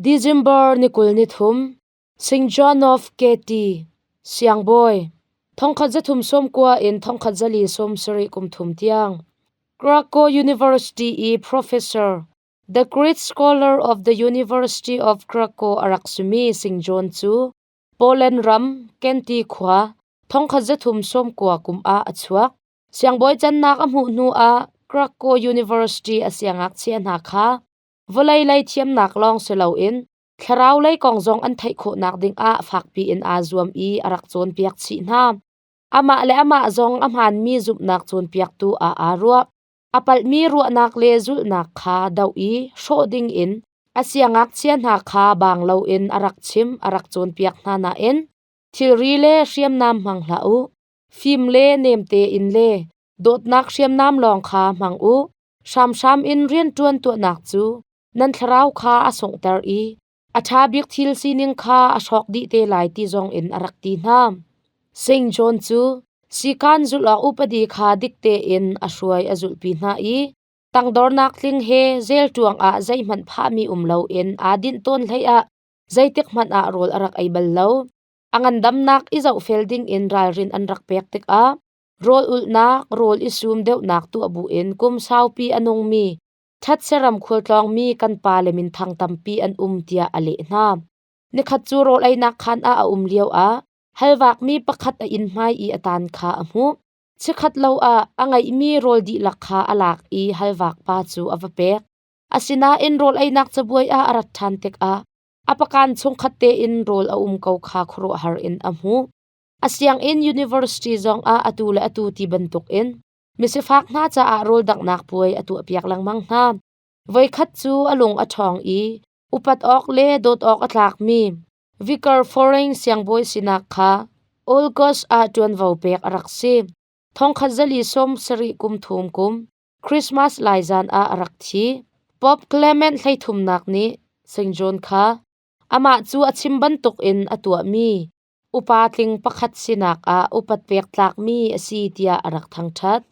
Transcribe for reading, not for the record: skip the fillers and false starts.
December ni 23, St. John of Katy, Siangbawi, 1390 in 1470 kum thum tiang, Krakow University i professor, the great scholar of the University of Krakow a rak simi St. John cu Poland ram Kenti khua 1390 kum ah a chuak. Siangbawi cannak a hmuh hnu ah Krakow University a siangngakchia hna kha vawlei lei thiamnak lawng si loin thlarau lei kong zong an theih khawhnak dingah fakpi in aa zuam i a rak cawnpiak chih hna. Amah le amah zong a hmaanmi zumhnak cawnpiaktu ah aa ruah. A palhmi ruahnak le zulhnak kha doh i hrawh dingin a siangngakchia hna kha baang loin a rak chim a rak cawnpiak hna nain thilri le hriamnam hmang hlah u. Fim le nem tein le dawtnak hriamnam lawng kha hmang u. Hramhram in rianṭuan tuahnak cu nan thlarau kha a sunghter i a ṭha bik thil sining kha a hrawk dih te lai ti zongin a rak ti hna. St. John cu sikan zulh awk upadi kha dik tein a hruai a zulhpi hna i tangdornak tling he zelṭuang ah zeihmanh phahmi um loin aa dinh tawn hleiah zeitikhmanh ah rawl a rak ei bal lo. A ngandamnak i zohfel dingin ralrin an rak pek tikah rawl ulhnak, rawl i sum deuhnak tuah buin kum saupi a nungmi ṭhatseram khualtlawngmi kan pale minthang tampi an um tiah a leh hna. Nikhat cu rawl einak khaan ah a um lioah halvakmi pakhat a inn hmai i a tan kha a hmuh. Chikkhat lo ah a ngeihmi rawl dihlak kha a lak i halvak pa cu a va pek. Asinain rawl einak cabuai ah a rat ṭhan tikah a pakan chungkhat tein rawl a um ko kha khuaruahhar in a hmuh. A sianginn university zongah atu le atu ti bantukin misifak hna caah rawl danghnak puai a tuahpiak lengmang hna. Voikhat cu a lung a ṭhawng i upat awk le dawt awk a tlakmi Vicar Foreign siangbawi sinak kha August ah ṭuanvo pek a rak si. Thongkhat zali 70 kum thum kum Christmas lai zan ah a rak thi. Pope Clement 33 nih St. John kha amah cu a chim bantukin a tuahmi upa tling pakhat sinak ah upat pek tlakmi a si tiah a rak thangṭhat.